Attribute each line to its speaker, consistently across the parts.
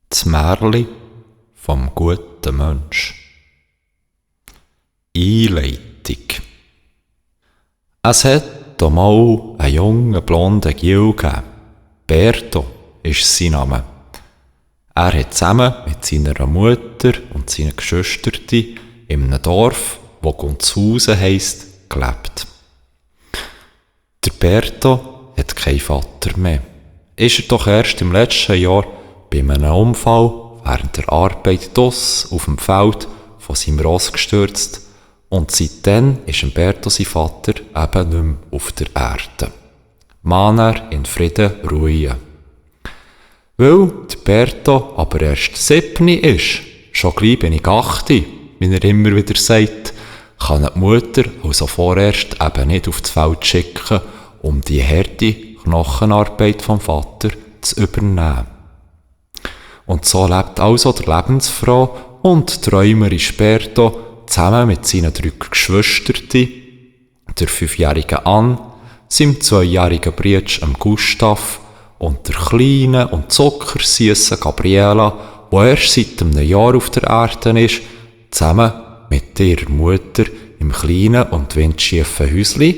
Speaker 1: Das Märli vom guten Mensch. Einleitung. Es hat einmal einen jungen, blonden Giel gegeben. Berto ist sein Name. Er hat zusammen mit seiner Mutter und seinen Geschwistern in einem Dorf, das Gunzhausen heisst, gelebt. Der Berto hat keinen Vater mehr. Ist er doch erst im letzten Jahr bei einem Unfall während der Arbeit draussen auf dem Feld von seinem Ross gestürzt und seitdem ist Berto sein Vater eben nicht mehr auf der Erde. Mag er in Frieden ruhen. Weil der Berto aber erst 7 ist, schon gleich bin ich 8, wie er immer wieder sagt, kann die Mutter also vorerst eben nicht auf das Feld schicken, um die harte Knochenarbeit vom Vater zu übernehmen. Und so lebt also der lebensfrohe und träumerische Berto zusammen mit seinen 3 Geschwistern, der 5-jährigen Anne, seinem 2-jährigen Bruder Gustav und der kleinen und zuckersüssen Gabriela, die erst seit einem Jahr auf der Erde ist, zusammen mit ihrer Mutter im kleinen und windschiefen Häuschen,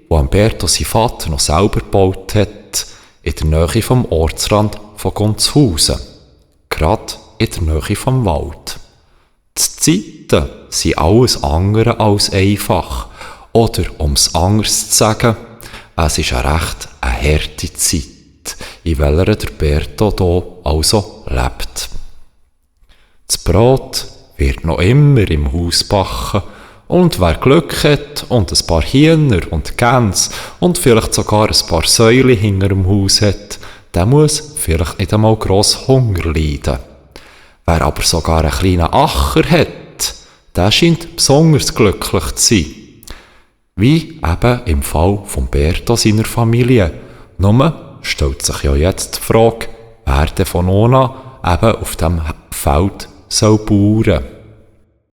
Speaker 1: das Berto sein Vater noch selber gebaut hat, in der Nähe vom Ortsrand von Gunzhausen, gerade in der Nähe vom Wald. Die Zeiten sind alles andere als einfach, oder um es anders zu sagen, es ist eine recht harte Zeit, in welcher der Berto hier also lebt. Das Brot wird noch immer im Haus backen und wer Glück hat und ein paar Hühner und Gänse und vielleicht sogar ein paar Säule hinter dem Haus hat, der muss vielleicht nicht einmal gross Hunger leiden. Wer aber sogar einen kleinen Acker hat, der scheint besonders glücklich zu sein. Wie eben im Fall von Berto seiner Familie. Nur stellt sich ja jetzt die Frage, wer denn von nun an eben auf diesem Feld soll bauern.